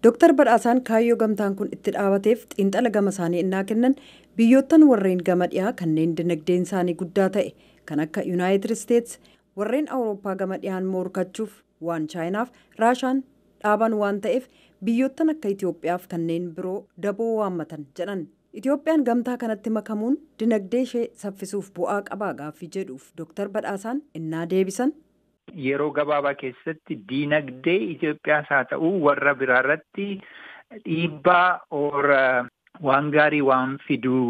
Dooktar Badhaasaan kaayyoo gamtaan kun itti dhaabateef xiinxala gama isaanii innaa kennan, biyyoottan warreen gama dhiyaa kanneen dinagdeen isaanii guddaa ta'e kan akka Yuunaayitid Isteets warreen Awurooppaa gama dhiyaan morkachuuf waan Chaayinaaf Raashaan dhaaban waan ta'eef, biyyoottan akka Itoophiyaaf kanneen biroo daboo waammatan jedhan. Itoophiyaan gamtaa kanatti makamuun dinagdee ishee saffisuuf bu'aa qabaa gaaffii jedhuuf Dooktar Badhaasaan innaa deebisan. Yeroo gabaabaa keessatti diinagdee Itoophiyaas haa ta'u warra biraa irratti dhiibbaa or waan gaarii waan fiduu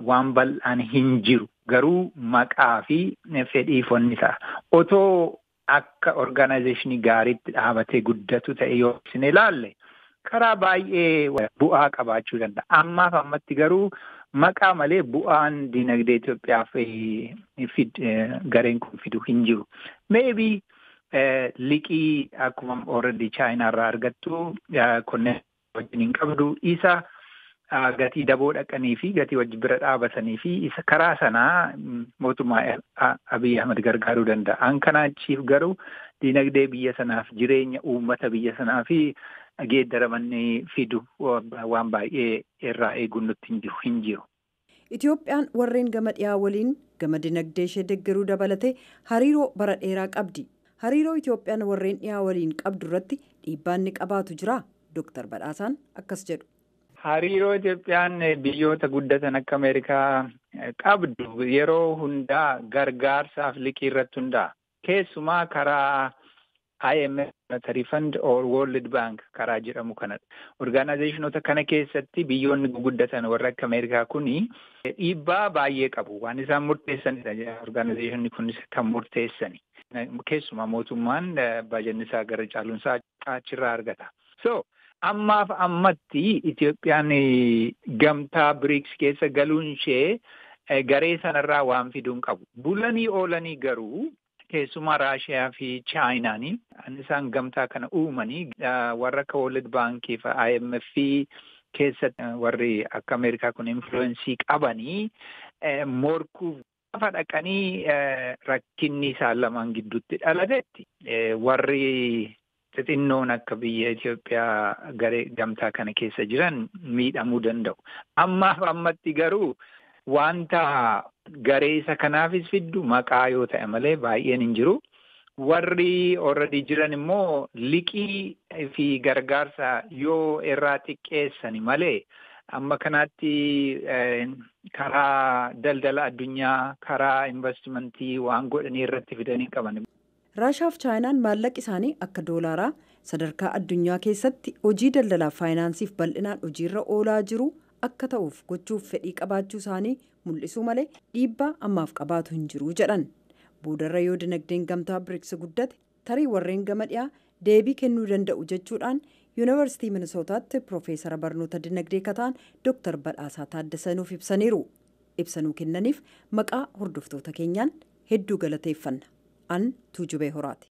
waan bal'aan hin jiru. Garuu maqaa fi fedhiifonni ta'a. Otoo akka organization gaariitti dhaabatee guddatu ta'e yoo isin ilaalle, karaa baay'ee bu'aa qabaachuu danda'a. Ammaaf ammatti garuu maqaa malee bu'aan diinagdee Itoophiyaaf gareen kun fidu hin jiru. Maybe liqii akkuma already Chaayinaarraa argattu kunneen wajjin hin qabdu, isa gatii daboo dhaqanii fi gatii wajji bira dhaabatanii fi isa karaa sanaa mootummaa Abiy Ahmed gargaaruu danda'a. An kana achiif garuu diinagdee biyya sanaaf, jireenya uummata biyya sanaa fi geeddaramanni fidu waan baay'ee irraa eeguun nutti hin jiru. Itoophiyaan warreen gama dhiyaa waliin gama dinagdee ishee deeggaruu dabalatee hariiroo bara dheeraa qabdi. Hariiroo Itoophiyaan warreen dhiyaa waliin qabdu irratti dhiibbaan ni qabaatu jira? Dooktar Badhaasaan akkas jedhu. Hariiroo Itoophiyaan biyyoota guddatan akka Ameerikaa qabdu yeroo hundaa gargaarsaaf liqii irratti hundaa'a. Keessumaa karaa IMF, Monetary Fund or World Bank karaa jedhamu kanadha. Organizationoota kana keessatti biyyoonni guguddatan warra akka Ameerikaa kuni dhiibbaa baay'ee qabu. Waan isaan murteessanidha. Organizationni kunis kan murteessani. Keessumaa mootummaan bajanni isaa gara caaluunsaa achirraa argata. So ammaaf ammatti Itoophiyaan gamtaa BRICS keessa galuun ishee garee sanarraa waan fiduu hin qabu. Bulanii oolanii garuu keessumaa Raashiyaa fi Chaayinaanii isaan gamtaa kana uumanii warra akka World Bank fi IMF keessatti warri akka Ameerikaa kun influence qabanii morkuuf gaafa dhaqanii rakkinni isaan lamaan gidduutti dhalatetti, warri xixinnoon akka biyya Itoophiyaa garee gamtaa kana keessa jiran miidhamuu danda'u. Ammaaf ammatti garuu wanta garee isa kanaafis fiddu maqaa yoo ta'e malee baay'een hin jiru. Warri already jiran immoo liqii fi gargaarsa yoo irraa xiqqeessani malee amma kanaatti karaa daldala addunyaa, karaa investimentii waan godhanii irratti fidanii qaban. Raashaaf Chaayinaan maallaqi isaanii akka doolaaraa sadarkaa addunyaa keessatti hojii daldalaaf faayinaansiif bal'inaan hojiirra oolaa jiru akka ta'uuf gochuuf fedhii qabaachuu isaanii mul'isuu malee dhiibbaa ammaaf qabaatu hin jiru jedhan. Boodarra yoo dinagdeen gamtaa BRICS guddate, tarii warreen gama dhiyaa deebii kennuu danda'u jechuudhaan Yuunivarsiitii Minisootaatti piroofeesara barnoota dinagdee kataan Dooktar Badhaasaa Taaddasa nuuf ibsaniiru. Ibsanuu kennaniif maqaa hordoftoota keenyaan hedduu galateeffanna. An Tuujubee Horaati.